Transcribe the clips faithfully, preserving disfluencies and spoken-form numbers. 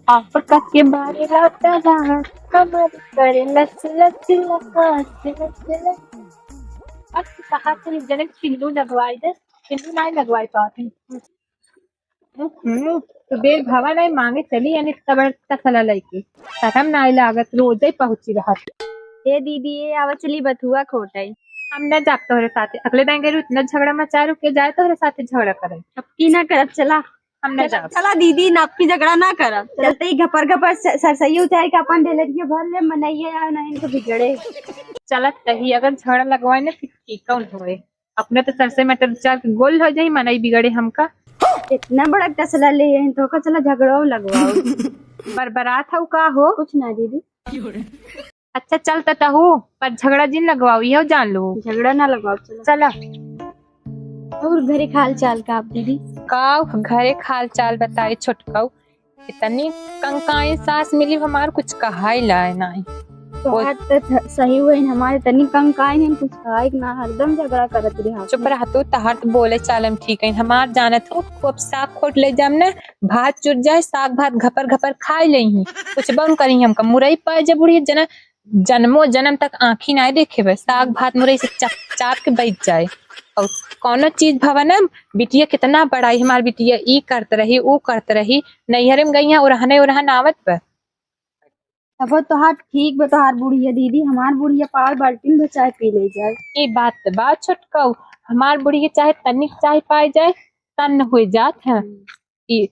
आपका के बारे राता रात कमर करे लच लच लच लच लच। अब कहाँ से जनक पिल्लू लगवाई दे, पिल्लू नहीं लगवाई पाती। हम्म, तो बेर भवा नहीं मांगे चली, यानी तब तसला लइके। शरम नाई लागत, रोजे पहुँची रहत। ए दीदी, ए आवा चली बथुआ खोटई। हम न जाब तोहरे साथे। अगले दाईं गेरू इतना झगड़ा मचारू के जाए तोहरे साथे झगड़ा करे। अब की ना करब, चला। हम न चला, जाब। चला दीदी, ना आपकी झगड़ा ना करब। चलते ही घपर घपर स-, सरसैया उतार के अपन ढेलरिया भर ले, मनैया या नहीं तो बिगड़े। चलत तही अगर झगड़ा लगवाए ना, फिर ठीक कौन होए? अपने तो सरसोई मटर चार के गोल हो जाई, मनई बिगड़े हमका। इतना बड़ा तसला ले हैं तो का, चला झगड़ो लगवाओ। बरबरात हऊ का हो? कुछ ना दीदी। अच्छा चल त तहू, पर झगड़ा जिन लगवाओ, इहो जान लो। झगड़ा ना लगवाओ, चला। चला। और घरे के हाल चाल का आप दीदी? का घरे के हाल चाल बताई छोटकऊ? इतनी कंकाई सास मिली हमार, कुछ कहाई लाए नाई। तोहार त थ-, सही हुए, हमारे तनी कंकाई नहीं, कुछ खाए के ना, हरदम झगड़ा करत रहे। चुप रह तू, तहार तो बोले चालम ठीक है। हमार जानत हो, खूब साग खोट ले जाम ना, भात चुर जाए, साग भात घपर घपर खाए लेही। कुछ बन करी हमका मुरई पाए जब बुढ़िया जना जन्मो जन्म तक आँखी नाय देखे बे, साग भात मुरई से चाप, चाप के बैठ जाए। और कौनो चीज भवन में बिटिया कितना बड़ाई, हमार बिटिया ई करत रही, ऊ करत रही, नैहरे में गई हैं, ओरहने ओरहन आवत बे। तब तोहार ठीक बा, तोहार बुढ़िया दीदी, हमार बुढ़िया पाव बाल्टीन भर चाय पी ले जाए। ई बात त बा छोटकऊ, हमार बुढ़िया चाहे तनिक चाय पाए जाए, तन हुए जात है। हम्म। ई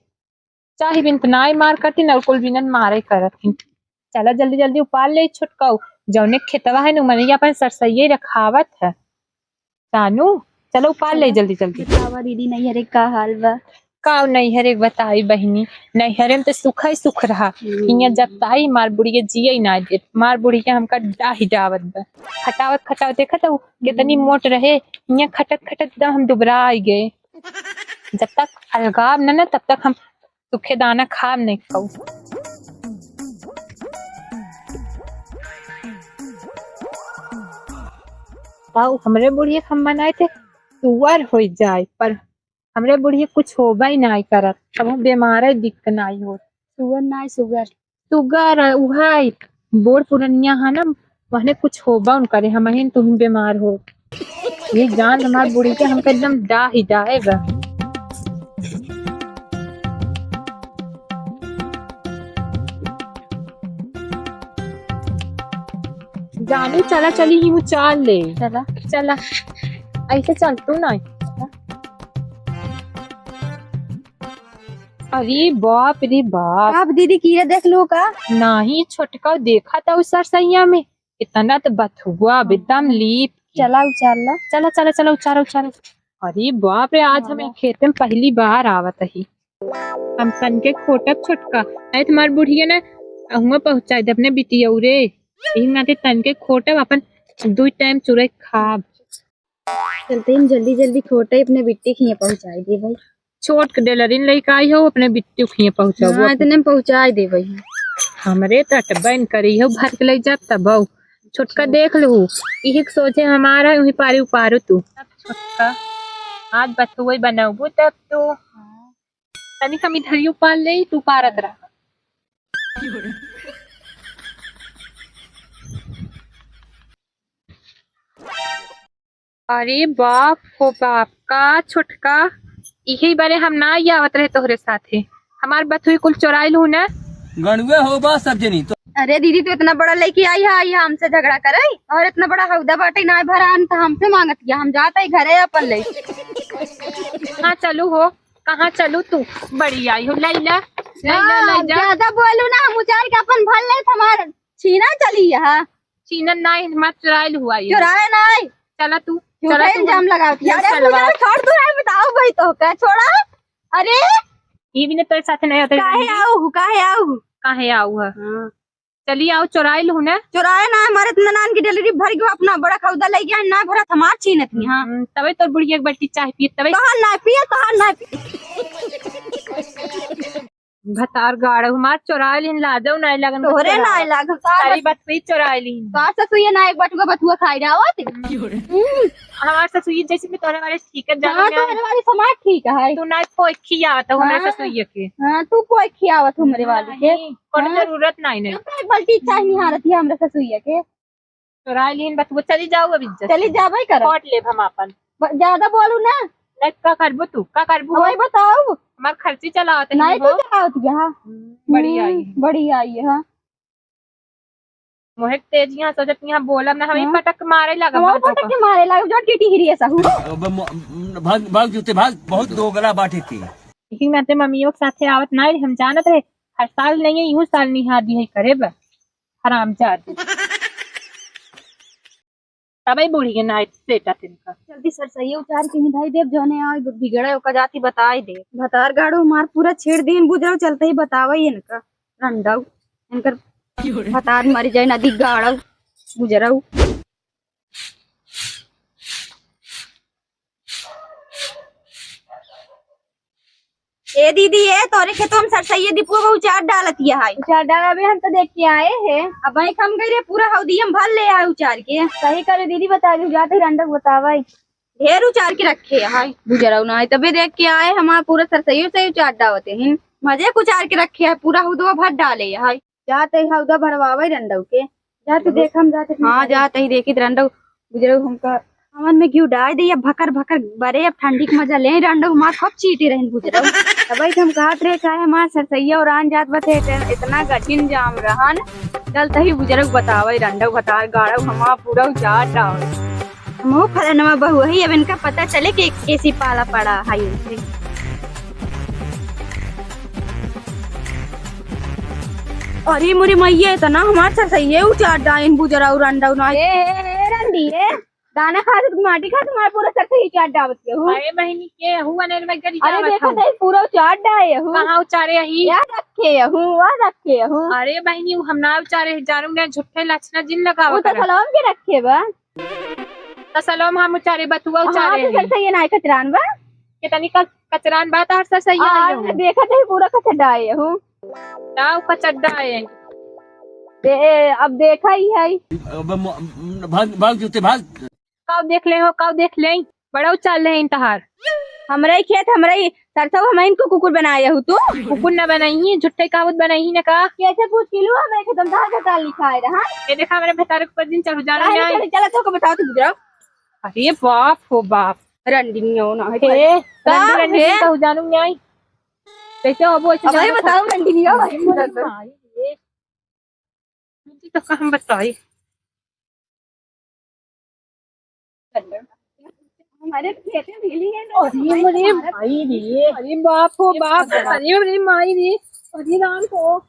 चाही बिन त नाई मार करती, न कुल बिनन मारे करत ही। चला जल्दी जल्दी उपार ले छोटकऊ, जौने खेतवा है न, मनैया अपन सरसैये रखावत है। जानू, चला उपार ले चला। जल्दी जल्दी। बतावा दीदी, नैहरे का हाल बा? का नैहरे के बताई बहिनी, नैहरे में तो सुख ही सुख रहा। हम्म। हियाँ जब ताई मार बुढ़िया जिये ही ना दे, मार बुढ़िया हमका डाही डावत बा। खटावत खटावत देखत हऊ, कितनी हम्म। मोट रहे, हियाँ खटत खटत एकदम हम दुबरा आई गए। जब तक अलगाव न, न, तब तक हम सूखे दाना खाब नहीं खाऊ। बाऊ, हमरे बुढ़िया के हम बनाए थे सुअर हो जाए, पर हमरे बुढ़िया कुछ होबे ही नाई करत, कबहूँ बीमार है, दिक्कत नाई होत। सुअर नाई, सुगर। सुगर, उहै बूढ़ पुरनिया है ना, वहने कुछ होबा उनकरे, हमहिन तुम बीमार हो। ये जान हमार बुढ़िया के हमका एकदम डाही डाहे बा। जानू, चला चली ही उचार ले। चला। चला। ऐसे चल तू ना। अरे बाप रे बाप। आप दीदी कीड़ा देख लो का? नाही छोटका, देखा था उस सरसैया में इतना तो बथुआ, हाँ। एकदम लीप के। चला उचार ला। चला, चला, चला, उचारा, उचारा। अरे बाप रे, आज हम हाँ। ई खेते में पहली बार आवत ही। हम तनके खोटब छोटका, नहीं तुम्हार बुढ़िया ना हुआ पहुँचाई दे अपने बिटिया रे। यही नाते तनके खोटब, अपन दुई टाइम चुरई खाब। चलते ही हम जल्दी जल्दी खोटे अपने बिट्टी के हियाँ पहुँचाई दे भाई। छोट के डेलरिन लइका आई हो, अपने बिट्टी के हियाँ पहुँचाबो हाँ, अपने। इतने में पहुँचाई दे भाई। हमरे तो अटबैन करी हो, भर के ले जाब तब हो। छोटका देख लू, इही के सोचे हमारा, उही पारी उपारो तू। छोटका, आज बथुए बनौबू तब तू। तनी कम इधर ही उपार ले, तू पारत रह। अरे बाप हो बाप, का छोटका, इही बारे हम ना आवत रहे तोहरे साथे। हमार बथुई कुल चोराइल हूँ ना। गणुए हो बा सब जनी तो। अरे दीदी, तू इतना बड़ा लेके आई है, आई है हमसे झगड़ा करे, और इतना बड़ा हौदा बाटे ना भरा, न तो हमसे मांगत गया, हम जाता ही घरे अपन ले। हाँ चलू हो, कहाँ चलू तू, बड़ी आई हो, लैला, लैला, हाँ, लैला। ज्यादा बोलू ना, हम उचार के अपन भर ले, हमार छीना चली यहाँ। छीनन नाई, हमार चुराइल हुआ ये। चुराए नाई। चला तू, झूठा चला तू। इल्जाम लगावत है। अरे चलवा। मुझे छोड़ दो यार, बताओ भाई तो क्या छोड़ा? अरे। ये भी ना तेरे साथ नहीं होता। काहे आऊ, काहे आऊ? काहे आऊ है? हाँ। चली आओ, चुराइल हूँ ना। चुराए ना, हमारे इतना नान की डेलरी भर गयो, अपना बड़ा खौदा ले गया, ना भरा हमार छीनत नहीं, हाँ। हम्म, तबे तोर बुढ़िया एक बाल्टी चाय पिए, तबे। तोहार ना पिए, तोहार ना पिए। भतार गाड़ो हमार चोराइ लिहिन, लाजो नाहीं लगन तोहरे चोरावा। नाहीं लागल, का सारी बत-, बतुई चोराइ लिहिन। का ससुइया ना एक बटुआ बतुआ खाइ जावत। हम्म, हमार ससुइया जैसे मैं तोहरे वाले ठीक है, जानो हाँ, मैं तोहरे वाली समाज ठीक है। तू ना कोई खियावत हो हमरे हाँ। ससुइया के। हाँ, तू कोई खियावत हो हमरे वाली के। नहीं, कोनो हाँ। जरूरत नाहीं, नहीं। तब तो एक बाल्टी चाय निहारत है हमरे ससुइया के। चोराइ लिहिन बतुआ, चली जाओ अब इज्जत चली से। जाबे करब। काट लेब हम आपन। ब-, ज्यादा बोलू ना। नहीं, का करबू तू? का करबू? वही बताओ। हमार खर्ची चलावत नहीं नहीं तू हो। चलावत यहाँ। हम्म, बड़ी आई हम्म, है। बड़ी आई है, हाँ। मोहे तेज यहाँ सोचत यहाँ बोलब ना, हम ही हाँ। पटक मारे लगा हम बातों पटक का। के मारे लगा, जो टीटी हिरी ऐसा हूँ। अब म-, भाग, भाग जूते भाग, बहुत दोगला बाटे के। इही नाते मम्मियों के साथे आवत ना, हम जानत रहे, हर साल नहीं है, इहू साल निहा दी है करे बा। हरामजादी। तबे बूढ़ी के नाइट सेट आते इनका। जल्दी सरसैया उचार के ही धई देब, जौने आए बिगड़े ओका जाति बताई दे। भतार गाड़ो हमार पूरा छेड़ दिन बुझाऊ चलते ही बतावे इनका रंडाऊ। इनकर भतार मरी जाए नदी गाड़ो बुझराऊ। ए दीदी, ए तोरे खेतवा में सरसैया दीपुआ बा उचार डालत है। उचार डाला बे, हम तो देख के आए हैं। अब भाई हम गए रे, पूरा हौदी हम भर ले आए उचार के। सही करे दीदी, बता दू जाते रंडक बतावे। ढेर उचार के रखे है। बुझराऊ ना है, तबे देख के आए, हमार पूरा सरसैया से उचार डावते हैं। मजे के उचार के रखे है, पूरा हौदवा भर डाले है। जात ही हौदा भरवावे रंडऊ के। जात ही देखम, जात ही हाँ, जात ही देखित रंडऊ बुझरऊ हमका हमन में घिउ डाल दे या भकर भकर बरे, अब ठंडी के मजा ले रंडऊ हमार खूब चीटी रहन बुझरऊ। तबे हम कहत रहे, चाहे हमार सरसैया और आन जात बते, इतना गठिन जाम रहन। चल तही बुझरऊ बतावे रंडऊ बतार गाड़ऊ हमार पूरा उजाड़ डाल। हमहू फलनवा बहू है, अब इनका पता चले कि कैसी पाला पड़ा है इनसे। अरे मोरे मैया, इतना हमार सरसैया उचार डाइन बुझराऊ रंडऊ ना। ए, ए, ए, रंडी, ए, दाना खात तू माटी खात, तुम्हारा पूरा सरसैया उचार डावत के हूँ। अरे बहिनी, के हूँ अनेर में गरी अरे जावत देखो हूँ। तई पूरा उचार डाए हूँ। कहाँ उचारे ही? याद रखे हूँ, याद रखे हूँ। अरे बहिनी, उ हम ना उचारे ही, जानू ने झूठे लक्षणा जिन लगावा वो तो करा। सलाम के रखे बा। त सलोम हम उचारे बतुआ हाँ, उचारे तो ही। सरसैया नाय कचरान बा। के तनी क-, कचरान बा तहर सरसैया आ, आयो। देखत ही पूरा कचर डाए हूँ। ताऊ कचर डाए। दे, अब देखा ही है। अब म-, भाग, भाग जूते भाग। काऊ देख ले हो, काऊ देख ले। बड़ा उचार ले इन तहार। हमरे ही खेत, हमरे ही सरसों, हम इनको कुकुर बनाए हो तू? कुकुर न बनाई ही, झुट्टे कावत बनाई ही न का? कैसे पूछ किलो हमरे खेत में धान का ताल लिखाए रहा? ये देखा हमरे भतार के ऊपर दिन चढ़ जा काहे रहे हैं। चले, चला तो को बताओ तू बुझराओ। अरे बाप हो बाप। रंडी नहीं हो ना है। हे, का रंडी, रंडी है? नहीं कहू जानू नहीं आई। कैसे हो वो ऐसे अब भाई जानो बताओ, रंडी नहीं हो भाई। अरे माई रे। मुझे तो काम बताई। हमारे खेत में मिली है ना। अरे मेरे भाई रे, अरे बाप हो बाप, अरे मेरे माई रे, अरे राम हो।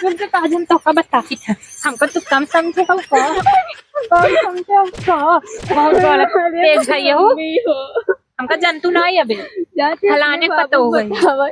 तुमसे काजन तो का बताई था, हमको तू कम समझे हो का? कम समझे हो का? बहुत गलत तेज है ये हो। हमका जंतु ना आई अबे। जाते फलाने अपने पतो बाबू हो गई। बतावे।